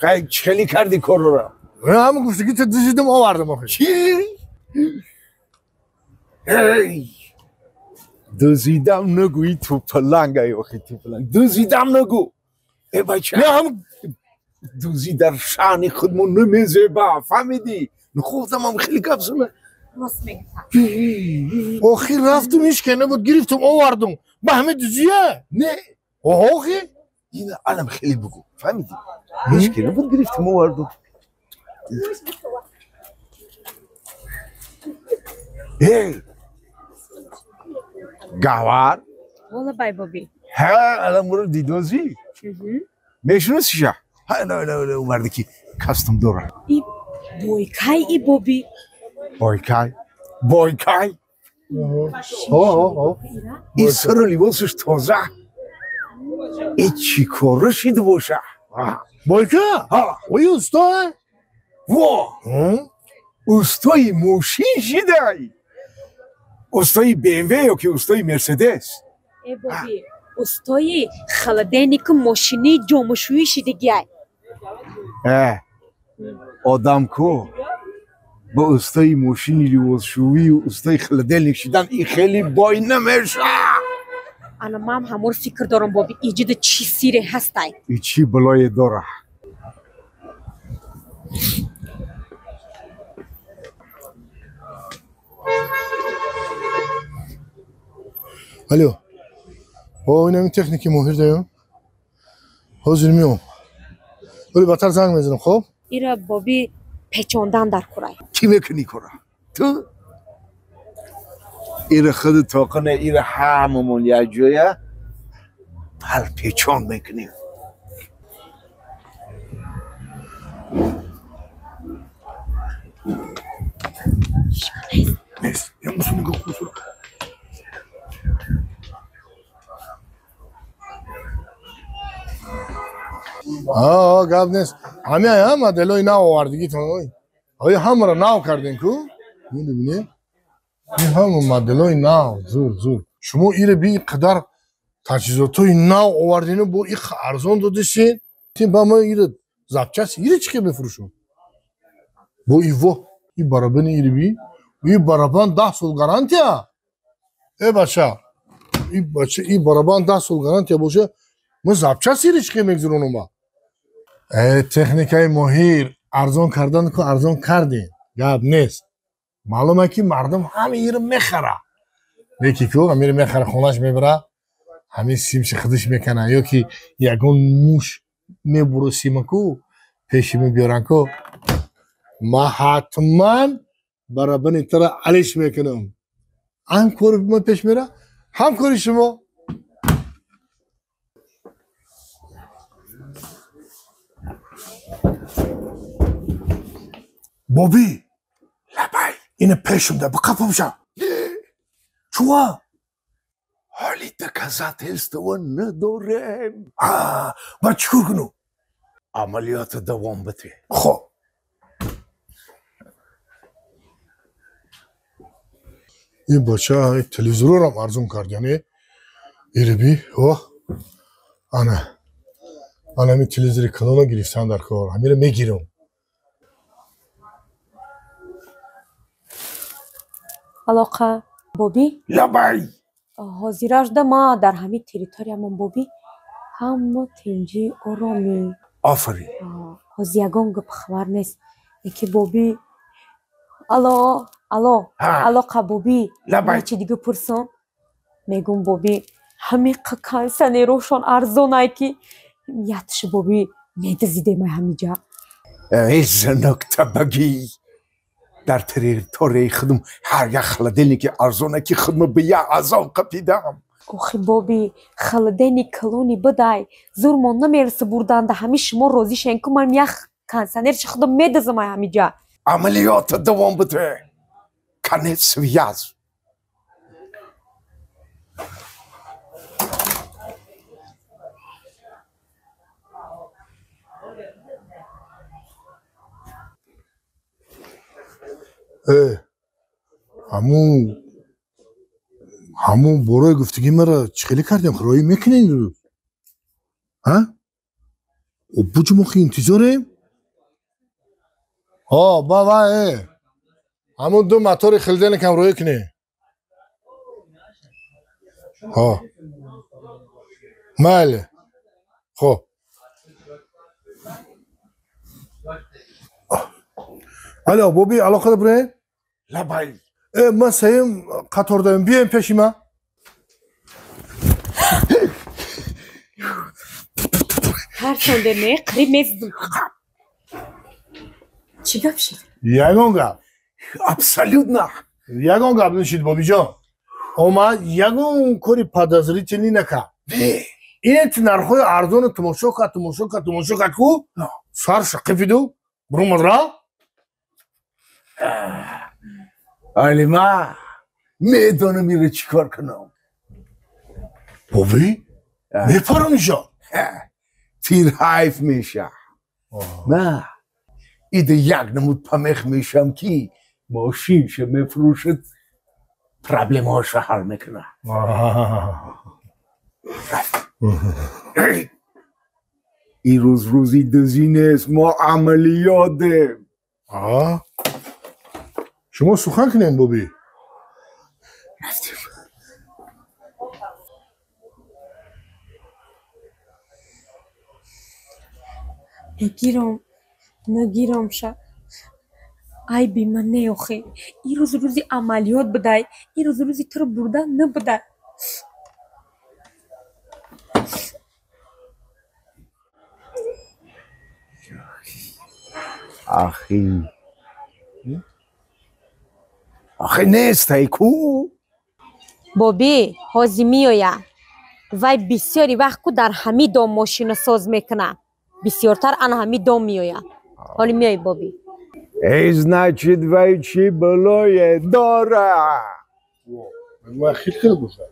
Хай чӣ кардӣ корро? Ҳамон гуфтагӣ та дузидам овардам охи. Чӣ? Эй! Дузидам нагӯ, и ту палангай охи, ту паланг. Дузидам нагӯ. Э бача. Не ҳам дузи дар шаъни худмон намезеба, фаҳмидӣ? Нухофтамам хеле гап зана. Рост мегӯ. Охи рафтум ҳеч ке набуд, гирифтум овардум. Ба ҳаме дузия? Не. Охи? Ина алам хеле бугӯ, фаҳмидӣ? Ҳеч ке набуд, гирифтум овардум. Эй! Гавар? Вола бай боби. Ҳа, алам уро дидозӣ? Мешиносиша? Ҳа, на, на, на, марде ки кастом дорад. И бойкай и боби. Бойкай? Бойкай? И сару либосаш тоза. И чӣ кора шида боша? Бойка? Ои усто? Во! Устои мошин шидай! Устои БМВ ё ки устои Мерседес? Э боби, устои холодильнику мошини ҷомашӯӣ шидагиай. Э, одам ку ба устои мошини ливосшӯию устои холодильник шидан и хеле бой намеша. Ана ман ҳамон фикр дорам боби, иҷида чӣ сире ҳастай? И чӣ балое дора? Алло. О, инами техники моҳир даём. Ҳозир меом. Оли батар занг мезанам, хоб? Ира боби печондан дар курай. Чӣ мекунӣ кора? Ту? Ира худу тоқина, ира ҳамамон як ҷоя пал печон мекунем. Нест. Я мусу нигоҳ кун. Гап нест. Ҳамин ҳам моделҳои нав овардигитон. Оё ҳамаро нав кардем ку? Мебинед? Ин ҳама моделҳои нав, зур, зур. Шумо ире би ин қадар таҷҳизотҳои нав овардину бо ин арзон додисен. Тин ба мо ире запчасть ире чӣ хел мефурӯшум? Бо иво, и барабани ире би, и барабан 10 сол гарантия. Э бача, и бача, и барабан 10 сол гарантия боша, мо запчасть ире чӣ хел мегзаронум ба? Э, техникаи моҳир арзон кардан ку арзон кардем. Гап нест. Маълуме ки мардум ҳама иро мехара. Леки ку ҳамиро мехара, хонаш мебара, ҳамин симши худаш мекана, ё ки ягон муш мебуро симаку пеши мебиёран ку. Ма ҳатман барабани тара алиш мекунам. Ҳам кори ма пеш мера, ҳам кори шумо. Боби, лабай, ина пешум да бақапамша. Чуа? Ҳоли доказательство надорем. Ба чӣ кор кунам? Амалиётро давом бите. Хоб. Ин бача телевизорам арзон кард, яъне ириби, о, ана. Ана ҳамин телевизори калона гирифтан дар кор. Ҳаминро мегирам. Алоқа, боби? Лабай! Ҳозирашда ма дар ҳамин территориямон боби ҳама тинҷӣ оромӣ. Офарин. Ҳозир ягон гап хабар нест. Яке боби, алло, алло, алоқа боби. Лабай. Чи дига пурсам? Мегум боби, ҳамин кондиционерошон арзонай ки ятш боби медазидемай ҳамиҷа. Эй занок табагӣ. Дар территорияи худум ҳар як холодильники арзоне ки худмо ба як азоб қапидам. Охи боби, холодильник калони бидай, зурмон намереса бурданда, ҳами шумо розӣ шен ку ман як кондиционерчи худам медазамай ҳамиҷа. Амалиётро давом бите. Конец связ. Э, ҳамун борои гуфтагӣ мара чӣ хеле кардем? Роӣ мекунем имрӯз? Ҳа? Буҷ мо хи интизорем? Ҳо, ба вай ҳамун ду мотори холодильникам рӯй кунӣ. Ҳо. Майли. Хоб. Алло, Боби, алоқада бурен? Лабай. Ман сеюм қатор даем. Биёем пеши ман. Тарсонде не, қариб мезидим. Чӣ гап шид? Ягон гап. Абсолютно. Ягон гап нашид, Бобиҷон. Омад, ягон кори подозрительный накард. Инет нархҳои арзону тамошо кард, тамошо кард, тамошо кард ку, сарша қифиду, бурумад рафт. Алима, медонам иро чӣ кор кунам. Боби, мепарониша. Тир ҳайф меша. На, ида як намуд памех мешам ки мошинша мефурӯшад, проблемаҳоша ҳал мекунад. Ирӯз рӯзи дузӣ нест, мо амалиётем. Шумо сухан кунед, Боби. Рафтем. Нагиром, нагиромша. Айби ман не охе. Ирӯз рӯзи амалиёт будай, ирӯз рӯзи туро бурдан набудай. Ахи. Ахи нестай ку? Боби, ҳозир меояд. Вай бисёри вақт ку дар ҳамин дом мошина соз мекунад. Бисёртар ана ҳамин дом меояд. Ҳоли меои, Боби. Эй, значит, вай чӣ балое дора? Ман хел хел бошад.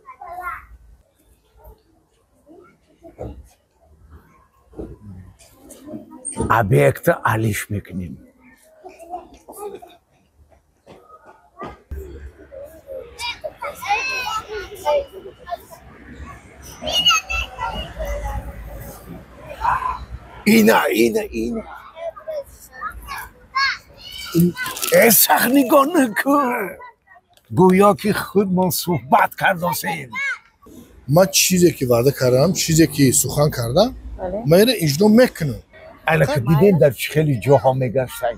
Объекта алиш мекунем. Ина, ина, ина. Э, сахт нигоҳ накун. Гӯё ки худмон суҳбат кардосем. Ман чизе ки ваъда кардам, чизе ки сухан кардам, ман инро иҷро мекунам. Ана ки дидем дар чӣ хеле ҷоҳо мегаштем.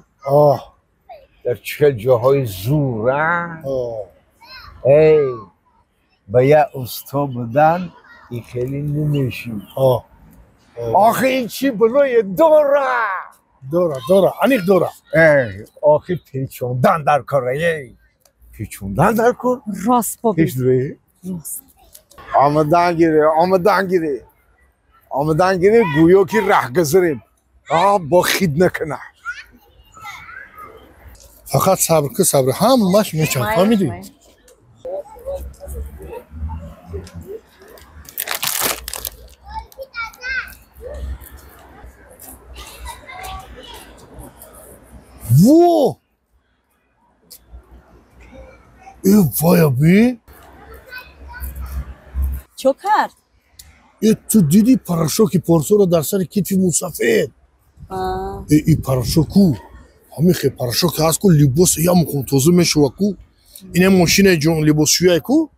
Дар чӣ хел ҷоҳои зур, а? Эй, ба як усто будан и хеле намешӣ. Охи ин чӣ балое дора? Дора, дора, аниқ дора. Эй, охи печондан дар кор, эй. Печондан дар кор? Рост, Боби. Пеш дурӣ? Рост. Омадан гире, омадан гире. Омадан гире, гӯё ки раҳгазарем. Бо хид накунад. Фақат сабр ку, сабр. Ҳамаш мешавад, фаҳмидӣ? Во! Э, вая би? Чо кард? Э, ту дидӣ порошоки порсоро дар сари китфи мусафед? Э, и порошок ку? Ҳамин хел порошок ҳаст ку, либос я муқум тоза мешава ку. Ина мошинаи ҷон либосшӯяй ку,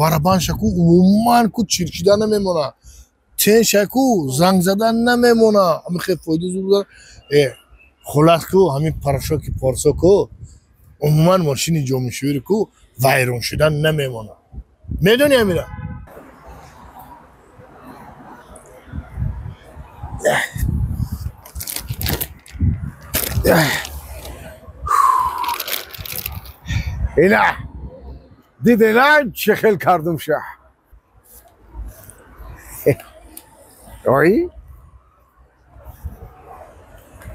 барабанша ку, умуман ку чирчида намемона. Тенша ку, занг задан намемона. Ҳамин хел фоида зуд дорад. Э, хулас ку, ҳамин порошоки порсо ку, умуман мошини ҷомишӯиро ку вайрон шудан намемона. Медонӣ ҳамира? Ина, дидена чӣ хел кардум ша. Ой?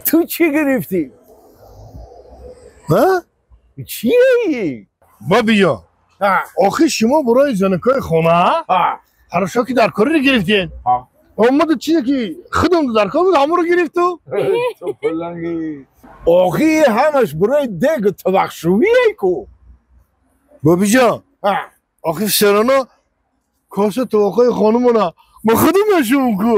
Ту чӣ гирифтӣ? Ҳа? Чие? Бобиҷон, охи шумо барои занакҳои хона порошоки дар кориро гирифтед. Омаду чизе ки худам дар кор буд, ҳамонро гирифту. Охи ҳамаш барои дегу тавақшувие ку. Бобиҷон, охи всё коса тавақҳои хонумона ма худам мешавам ку.